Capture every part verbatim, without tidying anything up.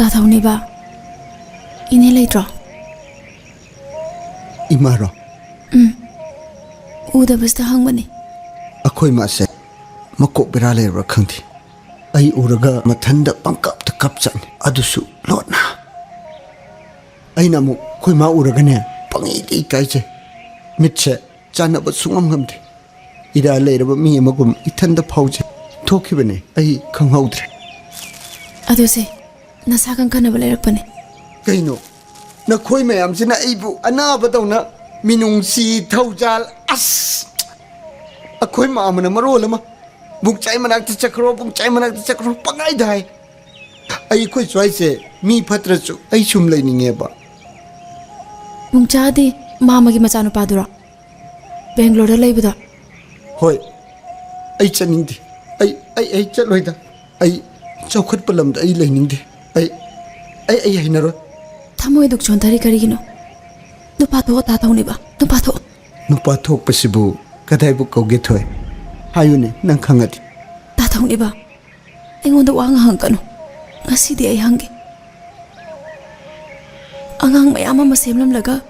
ꯊꯧꯅꯤꯕ, ꯏꯅꯦ ꯂꯩꯇ꯭ꯔꯣ? ꯏꯃꯥꯔꯣ? ꯎꯗꯕꯁꯤꯗ ꯍꯪꯕꯅꯤ꯫ ꯑꯩꯈꯣꯏ ꯃꯥꯁꯦ ꯃꯀꯣꯛ ꯕꯦꯔꯥ ꯂꯩꯔꯕ꯭ꯔꯥ ꯈꯪꯗꯦ꯫ ꯑꯩ ꯎꯔꯒ ꯃꯊꯟꯗ ꯄꯪꯀꯞꯇ ꯀꯞꯆꯠꯅꯤ, ꯑꯗꯨꯁꯨ ꯂꯣꯠꯅ꯫ ꯑꯩꯅ ꯑꯃꯨꯛ ꯑꯩꯈꯣꯏ ꯃꯥ ꯎꯔꯒꯅꯦ, ꯄꯪꯏꯗ ꯏꯀꯥꯏꯖꯩ꯫ ꯃꯤꯠꯁꯦ ꯆꯥꯟꯅꯕ ꯁꯨꯡꯉꯝ ꯉꯝꯗꯦ꯫ ꯏꯔꯥ ꯂꯩꯔꯕ ꯃꯤ ꯑꯃꯒꯨꯝ ꯏꯊꯟꯗ ꯐꯥꯎꯖꯩ꯫ ꯊꯣꯛꯈꯤꯕꯅꯦ, ꯑꯩ ꯈꯪꯍꯧꯗ꯭ꯔꯦ꯫ ꯑꯗꯨꯁꯦ, ꯅꯁꯥ ꯀꯟꯈꯠꯅꯕ ꯂꯩꯔꯛꯄꯅꯦ꯫ ꯀꯩꯅꯣ? ꯅꯈꯣꯏ ꯃꯌꯥꯝꯁꯤꯅ ꯑꯩꯕꯨ ꯑꯅꯥꯕꯗꯧꯅ ꯃꯤꯅꯨꯡꯁꯤ, ꯊꯧꯖꯥꯜ, ꯑꯁ! ꯑꯩꯈꯣꯏ ꯃꯥꯃꯅ ꯃꯔꯣꯜ ꯑꯃ, "ꯕꯨꯡꯆꯥꯏ ꯃꯅꯥꯛꯇ ꯆꯠꯈ꯭ꯔꯣ, ꯕꯨꯡꯆꯥꯏ ꯃꯅꯥꯛꯇ ꯆꯠꯈ꯭ꯔꯣ" ꯄꯪꯍꯥꯏꯗ ꯍꯥꯏ꯫ ꯑꯩ ꯑꯩꯈꯣꯏ ꯁ꯭ꯋꯥꯏꯁꯦ ꯃꯤ ꯐꯠꯇ꯭ꯔꯁꯨ ꯑꯩ ꯁꯨꯝ ꯂꯩꯅꯤꯡꯉꯦꯕ꯫ ꯕꯨꯡꯆꯥꯗꯤ ꯃꯥꯃꯒꯤ ꯃꯆꯥꯅꯨꯄꯥꯗꯨꯔꯣ? ꯕꯦꯡꯒ꯭ꯂꯣꯔꯗ ꯂꯩꯕꯗꯣ? ꯍꯣꯏ꯫ ꯑꯩ ꯆꯠꯅꯤꯡꯗꯦ꯫ ꯑꯩ, ꯑꯩ, ꯑꯩ ꯆꯠꯂꯣꯏꯗ꯫ ꯑꯩ ꯆꯥꯎꯈꯠꯄ ꯂꯝꯗ ꯑꯩ ꯂꯩꯅꯤꯡꯗꯦ꯫ ꯑꯩ, ꯑꯩ, ꯑꯩ ꯍꯩꯅꯔꯣꯏ꯫ ꯊꯃꯣꯏ ꯗꯨꯛ ꯆꯣꯟꯊꯔꯤ ꯀꯔꯤꯒꯤꯅꯣ? ꯅꯨꯄꯥ ꯊꯣꯛꯑꯣ, ꯇꯥ ꯊꯧꯅꯤꯕ꯫ ꯅꯨꯄꯥ ꯊꯣꯛꯑꯣ꯫ ꯅꯨꯄꯥ ꯊꯣꯛꯄꯁꯤꯕꯨ ꯀꯗꯥꯏꯕꯨ ꯀꯧꯒꯦ, ꯊꯣꯏ? ꯍꯥꯏꯌꯨꯅꯦ, ꯅꯪ ꯈꯪꯉꯗꯤ꯫ ꯇꯥ ꯊꯧꯅꯤꯕ, ꯑꯩꯉꯣꯟꯗ ꯋꯥ ꯉꯥꯡꯉꯛꯀꯅꯨ꯫ ꯉꯁꯤꯗꯤ ꯑꯩ ꯍꯪꯒꯦ꯫ ꯑꯉꯥꯡ ꯃꯌꯥꯝ ꯑꯃ ꯁꯦꯝꯂꯝꯂꯒ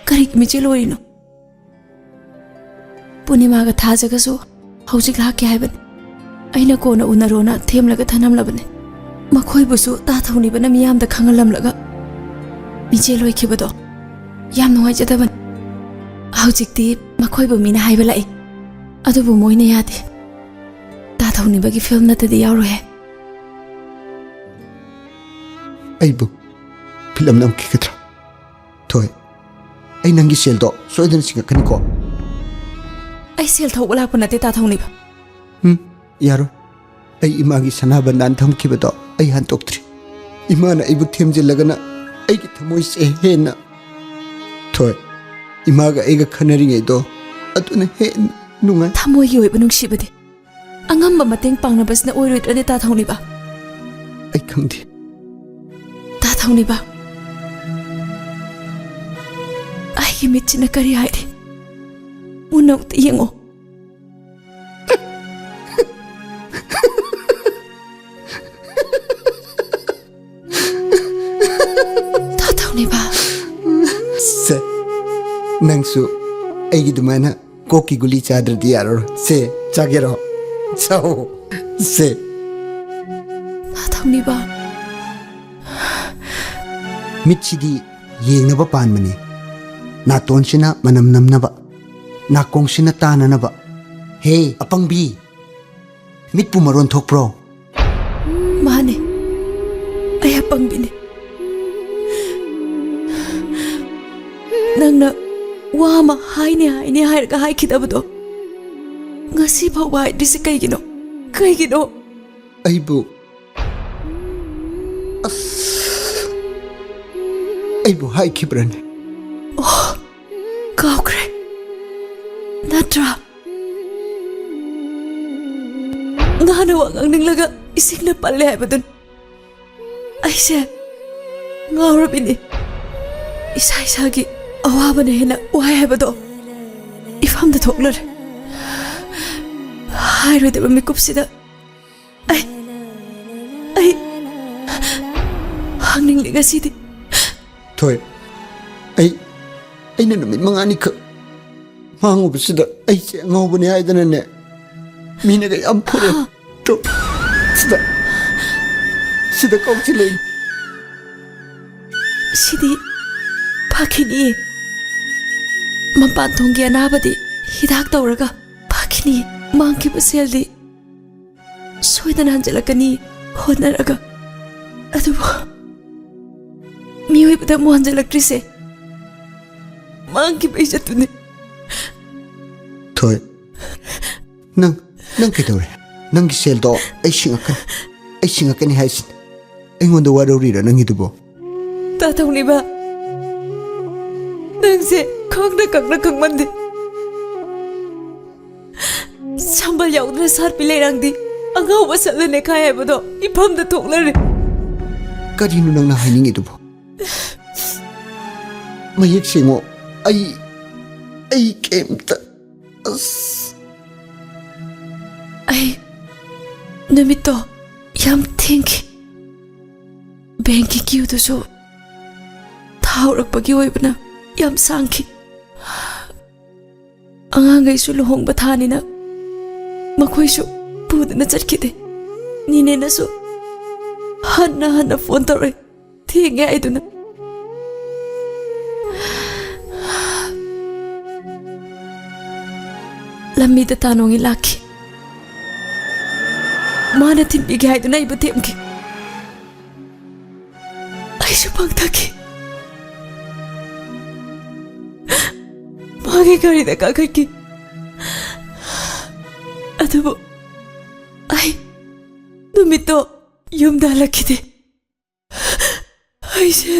ꯀꯔꯤꯒꯤ ꯃꯤꯆꯦꯜ ꯑꯣꯏꯔꯤꯅꯣ? ꯄꯨꯔꯅꯤꯃꯥꯒ ꯊꯥꯖꯒꯁꯨ ꯍꯧꯖꯤꯛ ꯂꯥꯛꯀꯦ ꯍꯥꯏꯕꯅꯤ꯫ ꯑꯩꯅ ꯀꯣꯟꯅ ꯎꯅꯔꯣꯅ ꯊꯦꯝꯂꯒ ꯊꯅꯝꯂꯕꯅꯤ꯫ ꯃꯈꯣꯏꯕꯨꯁꯨ ꯇꯥ ꯊꯧꯅꯤꯕꯅ ꯃꯤꯌꯥꯝꯗ ꯈꯪꯍꯜꯂꯝꯂꯒ ꯃꯤꯆꯦꯜ ꯑꯣꯏꯈꯤꯕꯗꯣ ꯌꯥꯝ ꯅꯨꯡꯉꯥꯏꯖꯗꯕꯅꯤ꯫ ꯍꯧꯖꯤꯛꯇꯤ ꯃꯈꯣꯏꯕꯨ ꯃꯤꯅ ꯍꯥꯏꯕ ꯂꯥꯛꯏ, ꯑꯗꯨꯕꯨ ꯃꯣꯏꯅ ꯌꯥꯗꯦ꯫ ꯇꯥ ꯊꯧꯅꯤꯕꯒꯤ ꯐꯤꯂꯝ ꯅꯠꯇꯗꯤ ꯌꯥꯎꯔꯣꯏꯍꯦ꯫ ꯑꯩꯕꯨ ꯐꯤꯂꯝ ꯅꯝꯈꯤꯒꯗ꯭ꯔꯥ? ꯊꯣꯏ, ꯑꯩ ꯅꯪꯒꯤ ꯁꯦꯜꯗꯣ ꯁꯣꯏꯗꯅ ꯁꯤꯡꯉꯛꯀꯅꯤꯀꯣ꯫ ꯑꯩ ꯁꯦꯜ ꯊꯧꯕ ꯂꯥꯛꯄ ꯅꯠꯇꯦ, ꯇꯥ ꯊꯧꯅꯤꯕ꯫ ꯎꯝ, ꯌꯥꯔꯣꯏ꯫ ꯑꯩ ꯏꯃꯥꯒꯤ ꯁꯅꯥ ꯕꯟꯗꯥꯟ ꯊꯝꯈꯤꯕꯗꯣ ꯑꯩ ꯍꯟꯗꯣꯛꯇ꯭ꯔꯤ꯫ ꯏꯃꯥꯅ ꯑꯩꯕꯨ ꯊꯦꯝꯖꯤꯜꯂꯒꯅ ꯑꯩꯒꯤ ꯊꯃꯣꯏꯁꯦ ꯍꯦꯟꯅ, ꯊꯣꯏ, ꯏꯃꯥꯒ ꯑꯩꯒ ꯈꯟꯅꯔꯤꯉꯩꯗꯣ ꯑꯗꯨꯅ ꯍꯦꯟꯅ ꯅꯨꯡꯉꯥꯏ꯫ ꯊꯃꯣꯏꯒꯤ ꯑꯣꯏꯕ ꯅꯨꯡꯁꯤꯕꯗꯤ ꯑꯉꯝꯕ ꯃꯇꯦꯡ ꯄꯥꯡꯅꯕꯁꯤꯅ ꯑꯣꯏꯔꯣꯏꯗ꯭ꯔꯅꯦ, ꯇꯥ ꯊꯧꯅꯤꯕ? ꯑꯩ ꯈꯪꯗꯦ꯫ ꯇꯥ ꯊꯧꯅꯤꯕ, ꯑꯩꯒꯤ ꯃꯤꯠꯁꯤꯅ ꯀꯔꯤ ꯍꯥꯏꯔꯤ? ꯃꯨꯟꯅ ꯑꯃꯨꯛꯇ ꯌꯦꯡꯉꯣ꯫ ꯅꯪꯁꯨ ꯑꯩꯒꯤ ꯑꯗꯨꯃꯥꯏꯅ ꯀꯣꯛꯀꯤ ꯒꯨꯂꯤ ꯆꯥꯗ꯭ꯔꯗꯤ ꯌꯥꯔꯔꯣꯏ꯫ ꯁꯦ, ꯆꯥꯒꯦꯔꯣ? ꯆꯥꯎ꯫ ꯁꯦ꯫ ꯅꯥꯊꯧꯅꯤꯕ꯫ ꯃꯤꯠꯁꯤꯗꯤ ꯌꯦꯡꯅꯕ ꯄꯥꯟꯕꯅꯤ, ꯅꯥꯇꯣꯟꯁꯤꯅ ꯃꯅꯝ ꯅꯝꯅꯕ, ꯅꯥꯀꯣꯡꯁꯤꯅ ꯇꯥꯅꯅꯕ꯫ ꯍꯦ, ꯑꯄꯪꯕꯤ! ꯃꯤꯠꯄꯨ ꯃꯔꯣꯟ ꯊꯣꯛꯄ꯭ꯔꯣ? ꯃꯥꯅꯦ, ꯑꯩ ꯑꯄꯪꯕꯤꯅꯦ꯫ ꯅꯪꯅ ꯋꯥ ꯑꯃ ꯍꯥꯏꯅꯦ ꯍꯥꯏꯅꯦ ꯍꯥꯏꯔꯒ ꯍꯥꯏꯈꯤꯗꯕꯗꯣ ꯉꯁꯤ ꯐꯥꯎꯕ ꯍꯥꯏꯗ꯭ꯔꯤꯁꯦ ꯀꯩꯒꯤꯅꯣ? ꯀꯩꯒꯤꯅꯣ? ꯑꯩꯕꯨ, ꯑꯁ, ꯑꯩꯕꯨ ꯍꯥꯏꯈꯤꯕ꯭ꯔꯅꯦ? ꯀꯥꯎꯈ꯭ꯔꯦ ꯅꯠꯇ꯭ꯔꯥ? ꯉꯥꯅ ꯋꯥ ꯉꯥꯡꯅꯤꯡꯂꯒ ꯏꯁꯤꯡꯅ ꯄꯜꯂꯦ ꯍꯥꯏꯕꯗꯨꯅꯤ꯫ ꯑꯩꯁꯦ ꯉꯥꯎꯔꯕꯤꯅꯤ꯫ ꯏꯁꯥ ꯏꯁꯥꯒꯤ ꯑꯋꯥꯕꯅ ꯍꯦꯟꯅ ꯋꯥꯏ ꯍꯥꯏꯕꯗꯣ ꯏꯐꯝꯗ ꯊꯣꯛꯂꯔꯦ꯫ ꯍꯥꯏꯔꯣꯏꯗꯕ ꯃꯤꯀꯨꯞꯁꯤꯗ ꯑꯩ, ꯑꯩ ꯍꯪꯅꯤꯡꯂꯦ ꯉꯁꯤꯗꯤ꯫ ꯊꯣꯏ, ꯑꯩ, ꯑꯩꯅ ꯅꯨꯃꯤꯠ ꯃꯉꯥꯅꯤꯈꯛ ꯃꯥꯡꯉꯨꯕꯁꯤꯗ ꯑꯩꯁꯦ ꯑꯉꯥꯎꯕꯅꯦ ꯍꯥꯏꯗꯅꯅꯦ, ꯃꯤꯅꯒ ꯌꯥꯝ ꯐꯨꯔꯦ꯫ ꯇꯣ, ꯁꯤꯗ, ꯁꯤꯗ ꯀꯥꯎꯁꯤꯜꯂꯛꯏ꯫ ꯁꯤꯗꯤ ꯐꯈꯤꯅꯤꯌꯦ꯫ ꯃꯄꯥꯟ ꯊꯣꯡꯒꯤ ꯑꯅꯥꯕꯗꯤ ꯍꯤꯗꯥꯛ ꯇꯧꯔꯒ ꯐꯈꯤꯅꯤ꯫ ꯃꯥꯡꯈꯤꯕ ꯁꯦꯜꯗꯤ ꯁꯣꯏꯗꯅ ꯍꯟꯖꯤꯜꯂꯛꯀꯅꯤ ꯍꯣꯠꯅꯔꯒ꯫ ꯑꯗꯨꯕꯨ ꯃꯤꯑꯣꯏꯕꯗ ꯑꯃꯨꯛ ꯍꯟꯖꯤꯜꯂꯛꯇ꯭ꯔꯤꯁꯦ ꯃꯥꯡꯈꯤꯕ ꯏꯖꯠꯇꯨꯅꯤ꯫ ꯊꯣꯏ, ꯅꯪ, ꯅꯪ ꯀꯩꯗꯧꯔꯦ? ꯅꯪꯒꯤ ꯁꯦꯜꯗꯣ ꯑꯩ ꯁꯤꯡꯉꯛꯀꯅꯤ, ꯑꯩ ꯁꯤꯡꯉꯛꯀꯅꯤ ꯍꯥꯏꯁꯤꯅꯤ꯫ ꯑꯩꯉꯣꯟꯗ ꯋꯥꯔꯧꯔꯤꯔꯣ ꯅꯪꯒꯤꯗꯨꯕꯣ? ꯇꯥ ꯊꯧꯅꯤꯕ, ꯅꯪꯁꯦ ꯈꯪꯅ ꯈꯪꯅ ꯈꯪꯃꯟꯗꯦ꯫ ꯁꯝꯕꯜ ꯌꯥꯎꯗꯅ ꯁꯥꯠꯄꯤ ꯂꯩꯔꯥꯡꯗꯤ ꯑꯉꯥꯎꯕ ꯁꯠꯂ ꯅꯦꯈꯥꯏ ꯍꯥꯏꯕꯗꯣ ꯏꯐꯝꯗ ꯊꯣꯛꯂꯔꯦ꯫ ꯀꯔꯤꯅꯣ ꯅꯪꯅ ꯍꯥꯏꯅꯤꯡꯉꯤꯗꯨꯕꯣ? ꯃꯌꯦꯛ ꯁꯦꯡꯉꯣ꯫ ꯑꯩ, ꯑꯩ ꯀꯩꯝꯇ, ꯑꯁ꯫ ꯑꯩ ꯅꯨꯃꯤꯠꯇꯣ ꯌꯥꯝ ꯊꯦꯡꯈꯤ꯫ ꯕꯦꯡꯀꯤ ꯀ꯭ꯌꯨꯗꯨꯁꯨ ꯊꯥ ꯍꯧꯔꯛꯄꯒꯤ ꯑꯣꯏꯕꯅ ꯌꯥꯝ ꯁꯥꯡꯈꯤ꯫ ꯑꯉꯥꯡꯈꯩꯁꯨ ꯂꯨꯍꯣꯡꯕ ꯊꯥꯅꯤꯅ ꯃꯈꯣꯏꯁꯨ ꯄꯨꯗꯨꯅ ꯆꯠꯈꯤꯗꯦ꯫ ꯅꯤꯅꯦꯅꯁꯨ ꯍꯟꯅ ꯍꯟꯅ ꯐꯣꯟ ꯇꯧꯔꯛꯏ, ꯊꯦꯡꯉꯦ ꯍꯥꯏꯗꯨꯅ꯫ ꯂꯝꯕꯤꯗ ꯇꯥꯅꯣꯡꯉꯤ ꯂꯥꯛꯈꯤ꯫ ꯃꯥꯅ ꯊꯤꯟꯕꯤꯒꯦ ꯍꯥꯏꯗꯨꯅ ꯑꯩꯕꯨ ꯊꯦꯝꯈꯤ꯫ ꯑꯩꯁꯨ ꯄꯥꯡꯊꯛꯈꯤ꯫ ꯃꯥꯒꯤ ꯒꯥꯔꯤꯗ ꯀꯥꯈꯠꯈꯤ꯫ ꯑꯗꯨꯕꯨ ꯑꯩ ꯅꯨꯃꯤꯠꯇꯣ ꯌꯨꯝꯗ ꯍꯜꯂꯛꯈꯤꯗꯦ꯫ ꯑꯩꯁꯦ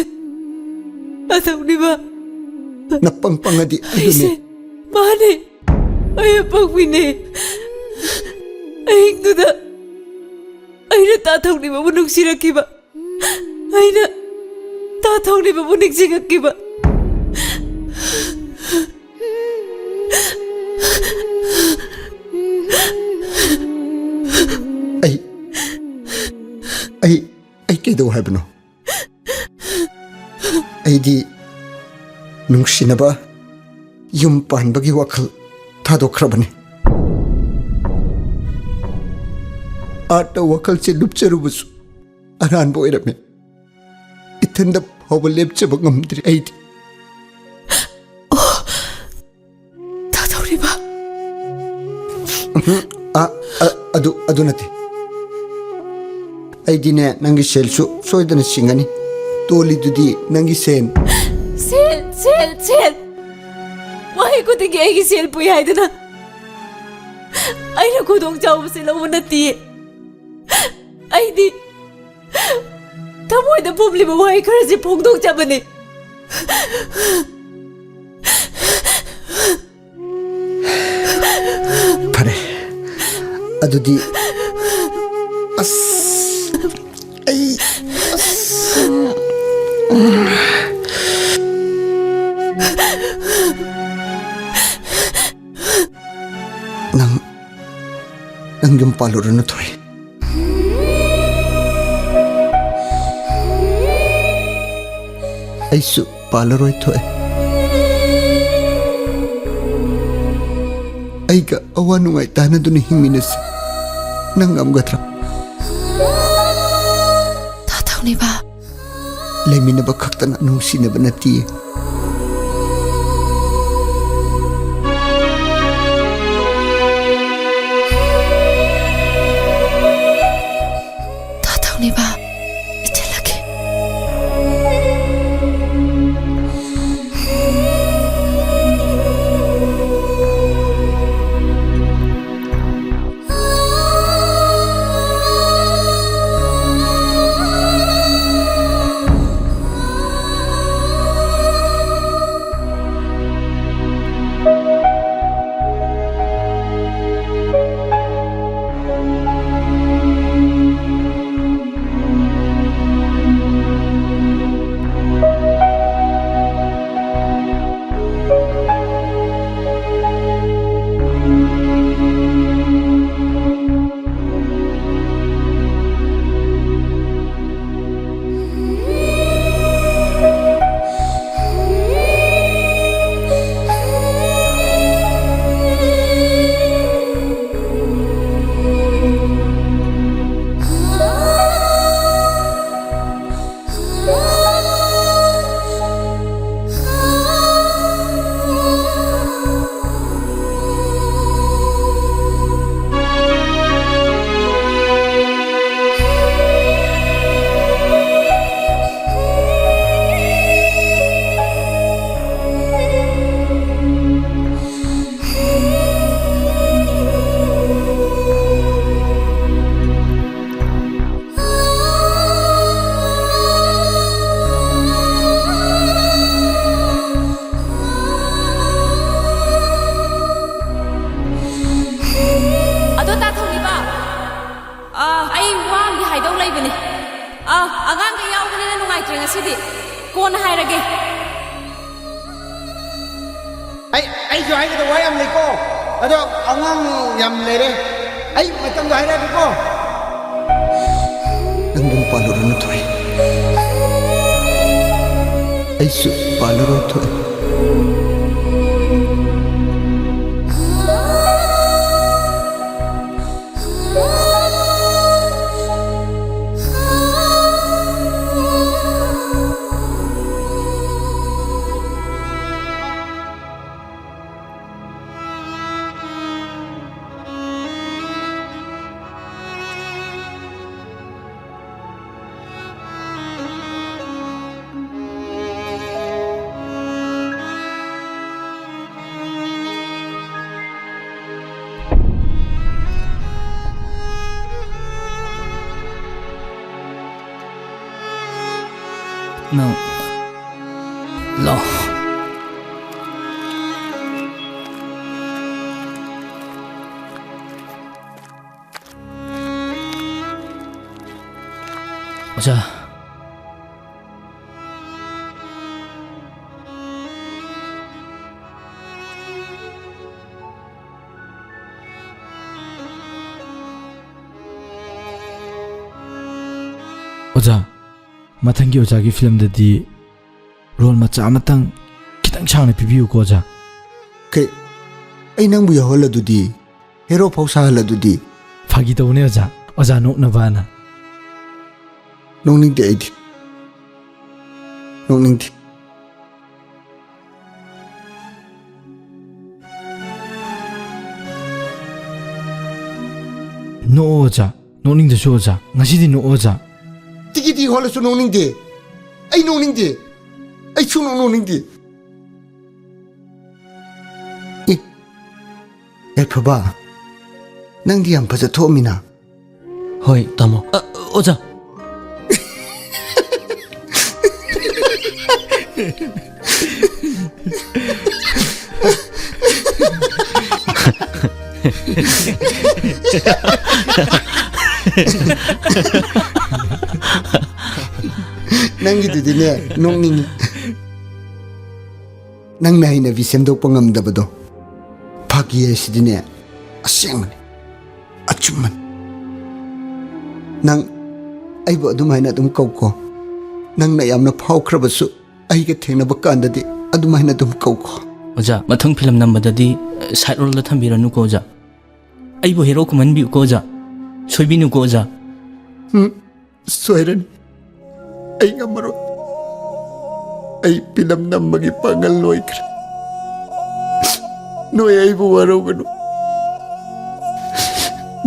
ꯑꯗꯧꯅꯤꯕ꯫ ꯅꯄꯪ ꯄꯪꯉꯗꯤ ꯑꯩꯗꯨꯅꯦ꯫ ꯑꯩꯁꯦ ꯃꯥꯅꯦ꯫ ꯑꯩ ꯑꯄꯪꯕꯤꯅꯦ꯫ ꯑꯍꯤꯡꯗꯨꯗ ꯑꯩꯅ ꯇꯥ ꯊꯧꯅꯤꯕꯕꯨ ꯅꯨꯡꯁꯤꯔꯛꯈꯤꯕ꯫ ꯑꯩꯅ ꯇꯥ ꯊꯧꯅꯤꯕꯕꯨ ꯅꯤꯡꯁꯤꯡꯉꯛꯈꯤꯕ꯫ ꯑꯩ, ꯑꯩ, ꯑꯩ ꯀꯩꯗꯧ ꯍꯥꯏꯕꯅꯣ? ꯑꯩꯗꯤ ꯅꯨꯡꯁꯤꯅꯕ, ꯌꯨꯝ ꯄꯥꯟꯕꯒꯤ ꯋꯥꯈꯜ ꯊꯥꯗꯣꯛꯈ꯭ꯔꯕꯅꯤ꯫ ꯑꯥꯔꯠꯇ ꯋꯥꯈꯜꯁꯦ ꯂꯨꯞꯆꯔꯨꯕꯁꯨ ꯑꯔꯥꯟꯕ ꯑꯣꯏꯔꯝꯃꯦ꯫ ꯏꯊꯟꯗ ꯐꯥꯎꯕ ꯂꯦꯞꯆꯕ ꯉꯝꯗ꯭ꯔꯦ ꯑꯩꯗꯤ꯫ ꯇꯥꯗꯧꯔꯤꯕ꯫ ꯎꯝ, ꯑ, ꯑ, ꯑꯗꯨ, ꯑꯗꯨ ꯅꯠꯇꯦ꯫ ꯑꯩꯗꯤꯅꯦ, ꯅꯪꯒꯤ ꯁꯦꯜꯁꯨ ꯁꯣꯏꯗꯅ ꯁꯤꯡꯒꯅꯤ꯫ ꯇꯣꯜꯂꯤꯗꯨꯗꯤ ꯅꯪꯒꯤ ꯁꯦꯟ꯫ ꯁꯦꯜ, ꯁꯦꯜ, ꯁꯦꯜ! ꯋꯥꯍꯩ ꯈꯨꯗꯤꯡꯒꯤ ꯑꯩꯒꯤ ꯁꯦꯜ ꯄꯨꯏ ꯍꯥꯏꯗꯨꯅ꯫ ꯑꯩꯅ ꯈꯨꯗꯣꯡ ꯆꯥꯕꯁꯦ ꯂꯧꯕ ꯅꯠꯇꯤꯌꯦ꯫ ꯑꯩꯗꯤ ꯊꯃꯣꯏꯗ ꯄꯣꯝꯂꯤꯕ ꯋꯥꯍꯩ ꯈꯔꯁꯤ ꯐꯣꯡꯗꯣꯛꯆꯕꯅꯤ꯫ ꯐꯔꯦ, ꯑꯗꯨꯗꯤ ꯑꯁ, ꯑꯩ, ꯑꯁ꯫ ꯅꯪ, ꯅꯪ ꯌꯨꯝ ꯄꯥꯜꯂꯨꯔꯅꯨ, ꯊꯣꯏ꯫ ꯑꯩꯁꯨ ꯄꯥꯜꯂꯔꯣꯏ, ꯊꯣꯏ꯫ ꯑꯩꯒ ꯑꯋꯥ ꯅꯨꯡꯉꯥꯏ ꯇꯥꯟꯅꯗꯨꯅ ꯍꯤꯡꯃꯤꯟꯅꯁꯤ꯫ ꯅꯪ ꯉꯝꯒꯗ꯭ꯔꯥ? ꯇꯥ ꯊꯧꯅꯤꯕ꯫ ꯂꯩꯃꯤꯟꯅꯕ ꯈꯛꯇꯅ ꯅꯨꯡꯁꯤꯅꯕ ꯅꯠꯇꯤꯌꯦ꯫ ꯇꯥ ꯊꯧꯅꯤꯕ, ꯏꯆꯜꯂꯛꯀꯦ꯫ ꯑꯗꯣ ꯇꯥ ꯊꯧꯅꯤꯕ, ꯑꯥ, ꯑꯩ ꯋꯥ ꯑꯃꯗꯤ ꯍꯥꯏꯗꯧ ꯂꯩꯕꯅꯤ꯫ ꯑꯥ, ꯑꯉꯥꯡꯈꯩ ꯌꯥꯎꯕꯅꯤꯅ ꯅꯨꯡꯉꯥꯏꯇ꯭ꯔꯦ ꯉꯁꯤꯗꯤ꯫ ꯀꯣꯟꯅ ꯍꯥꯏꯔꯒꯦ꯫ ꯑꯩ, ꯑꯩꯁꯨ ꯍꯥꯏꯒꯗꯕ ꯋꯥ ꯌꯥꯝ ꯂꯩꯀꯣ꯫ ꯑꯗꯣ ꯑꯉꯥꯡ ꯌꯥꯝ ꯂꯩꯔꯦ꯫ ꯑꯩ ꯃꯇꯝꯗꯣ ꯍꯥꯏꯔꯛꯑꯒꯦꯀꯣ꯫ ꯅꯪ ꯑꯗꯨꯝ ꯄꯥꯜꯂꯨꯔꯅꯨ, ꯊꯣꯏ꯫ ꯑꯩꯁꯨ ꯄꯥꯜꯂꯔꯣꯏ, ꯊꯣꯏ꯫ ꯅꯪ ꯂꯥꯎ꯫ ꯑꯣꯖꯥ꯫ ꯑꯣꯖꯥ, ꯃꯊꯪꯒꯤ ꯑꯣꯖꯥꯒꯤ ꯐꯤꯂꯝꯗꯗꯤ ꯔꯣꯜ ꯃꯆꯥ ꯑꯃꯇꯪ ꯈꯤꯇꯪ ꯁꯥꯡꯅ ꯄꯤꯕꯤꯌꯨꯀꯣ, ꯑꯣꯖꯥ꯫ ꯀꯩ? ꯑꯩ ꯅꯪꯕꯨ ꯌꯥꯎꯍꯜꯂꯗꯨꯗꯤ? ꯍꯦꯔꯣ ꯐꯥꯎ ꯁꯥꯍꯜꯂꯗꯨꯗꯤ? ꯐꯥꯒꯤ ꯇꯧꯕꯅꯦ, ꯑꯣꯖꯥ꯫ ꯑꯣꯖꯥ ꯅꯣꯛꯅꯕꯅ꯫ ꯅꯣꯛꯅꯤꯡꯗꯦ ꯑꯩꯗꯤ꯫ ꯅꯣꯛꯅꯤꯡꯗꯦ꯫ ꯅꯣꯛꯑꯣ, ꯑꯣꯖꯥ꯫ ꯅꯣꯛꯅꯤꯡꯗ꯭ꯔꯁꯨ, ꯑꯣꯖꯥ꯫ ꯉꯁꯤꯗꯤ ꯅꯣꯛꯑꯣ, ꯑꯣꯖꯥ꯫ ꯇꯤꯀꯤ ꯇꯤ ꯍꯣꯜꯂꯁꯨ ꯅꯣꯛꯅꯤꯡꯗꯦ꯫ ꯑꯩ ꯅꯣꯛꯅꯤꯡꯗꯦ꯫ ꯑꯩ ꯁꯨꯡꯅꯣꯛ ꯅꯣꯛꯅꯤꯡꯗꯦ꯫ ꯑꯦ, ꯌꯥꯏꯐꯕ, ꯅꯪꯗꯤ ꯌꯥꯝ ꯐꯖ ꯊꯣꯛꯑꯝꯃꯤꯅ꯫ ꯍꯣꯏ, ꯇꯥꯃꯣ꯫ ꯑ, ꯑꯣꯖꯥ꯫ ꯅꯪꯒꯤꯗꯨꯗꯤꯅꯦ, ꯅꯣꯛꯅꯤꯡꯉꯤ꯫ ꯅꯪꯅ ꯍꯩꯅꯕꯤ ꯁꯦꯝꯗꯣꯛꯄ ꯉꯝꯗꯕꯗꯣ꯫ ꯐꯥꯒꯤ ꯍꯥꯏꯁꯤꯗꯤꯅꯦ, ꯑꯁꯦꯡꯕꯅꯤ, ꯑꯆꯨꯝꯕꯅꯤ꯫ ꯅꯪ ꯑꯩꯕꯨ ꯑꯗꯨꯃꯥꯏꯅ ꯑꯗꯨꯝ ꯀꯧꯀꯣ꯫ ꯅꯪꯅ ꯌꯥꯝꯅ ꯐꯥꯎꯈ꯭ꯔꯕꯁꯨ, ꯑꯩꯒ ꯊꯦꯡꯅꯕ ꯀꯥꯟꯗꯗꯤ ꯑꯗꯨꯃꯥꯏꯅ ꯑꯗꯨꯝ ꯀꯧꯀꯣ꯫ ꯑꯣꯖꯥ, ꯃꯊꯪ ꯐꯤꯂꯝ ꯅꯝꯕꯗꯗꯤ, ꯑ, ꯁꯥꯏꯠ ꯔꯣꯜꯗ ꯊꯝꯕꯤꯔꯅꯨꯀꯣ, ꯑꯣꯖꯥ꯫ ꯑꯩꯕꯨ ꯍꯦꯔꯣ ꯀꯨꯝꯍꯟꯕꯤꯌꯨꯀꯣ, ꯑꯣꯖꯥ꯫ ꯁꯣꯏꯕꯤꯅꯨꯀꯣ, ꯑꯣꯖꯥ꯫ ꯎꯝ, ꯁꯣꯏꯔꯅꯤ꯫ ꯑꯩ ꯉꯝꯃꯔꯣꯏ꯫ ꯑꯩ ꯐꯤꯂꯝ ꯅꯝꯕꯒꯤ ꯄꯥꯡꯒꯜ ꯂꯣꯏꯈ꯭ꯔꯦ꯫ ꯅꯣꯏ ꯑꯩꯕꯨ ꯋꯥꯔꯧꯒꯅꯨ꯫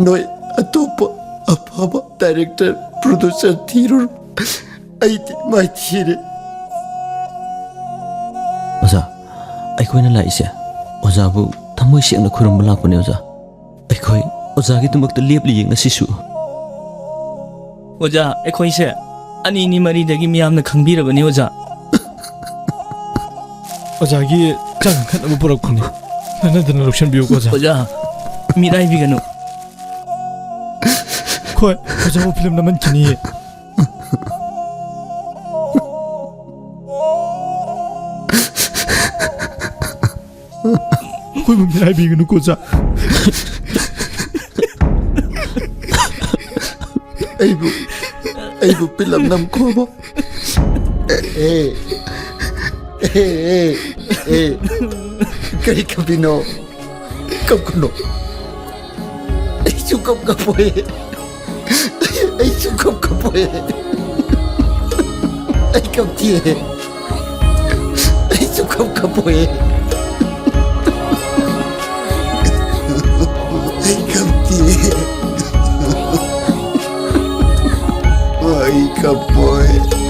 ꯅꯣꯏ ꯑꯇꯣꯞꯄ ꯑꯐꯕ ꯗꯥꯏꯔꯦꯛꯇꯔ, ꯄ꯭ꯔꯣꯗ꯭ꯌꯨꯁꯔ ꯊꯤꯔꯨꯔꯣ꯫ ꯑꯩꯗꯤ ꯃꯥꯏꯊꯤꯔꯦ꯫ ꯑꯣꯖꯥ, ꯑꯩꯈꯣꯏꯅ ꯂꯥꯛꯏꯁꯦ ꯑꯣꯖꯥꯕꯨ ꯊꯃꯣꯏ ꯁꯦꯡꯅ ꯈꯨꯔꯨꯝꯕ ꯂꯥꯛꯄꯅꯦ, ꯑꯣꯖꯥ꯫ ꯑꯩꯈꯣꯏ ꯑꯣꯖꯥꯒꯤꯗꯃꯛꯇ ꯂꯦꯞꯂꯤꯌꯦ ꯉꯁꯤꯁꯨ꯫ ꯑꯣꯖꯥ, ꯑꯩꯈꯣꯏꯁꯦ ꯑꯅꯤꯅꯤ ꯃꯔꯤꯗꯒꯤ ꯃꯤꯌꯥꯝꯅ ꯈꯪꯕꯤꯔꯕꯅꯤ, ꯑꯣꯖꯥ꯫ ꯑꯣꯖꯥꯒꯤ ꯆꯥ ꯀꯟꯈꯠꯅꯕ ꯄꯨꯔꯛꯄꯅꯤ꯫ ꯅꯪꯅꯗꯅ ꯂꯧꯁꯟꯕꯤꯌꯨꯀꯣ, ꯑꯣꯖꯥ꯫ ꯑꯣꯖꯥ, ꯃꯤꯔꯥꯏꯕꯤꯒꯅꯨ꯫ ꯈꯣꯏ, ꯑꯣꯖꯥꯕꯨ ꯐꯤꯂꯝ ꯅꯝꯍꯟꯈꯤꯅꯤꯌꯦ꯫ ꯑꯩꯈꯣꯏꯕꯨ ꯃꯤꯔꯥꯏꯕꯤꯒꯅꯨꯀꯣ, ꯑꯣꯖꯥ꯫ ꯑꯩꯕꯨ, ꯑꯩꯕꯨ ꯐꯤꯂꯝ ꯅꯝꯈꯣꯕ꯫ ꯑꯦ, ꯑꯦ, ꯑꯦ, ꯑꯦ, ꯑꯦ꯫ ꯀꯔꯤ ꯀꯞꯄꯤꯅꯣ? ꯀꯞꯀꯅꯨ꯫ ꯑꯩꯁꯨ ꯀꯞ ꯀꯞꯄꯣꯏ꯫ ꯑꯩꯁꯨ ꯀꯞ ꯀꯞꯄꯣꯏ꯫ ꯑꯩ ꯀꯞꯇꯤꯌꯦ꯫ ꯑꯩꯁꯨ ꯀꯞ ꯀꯞꯄꯣꯏ꯫ ꯑꯩ ꯀꯞꯇꯤꯌꯦ꯫ ꯑꯩ ꯀꯞꯄꯣꯏ꯫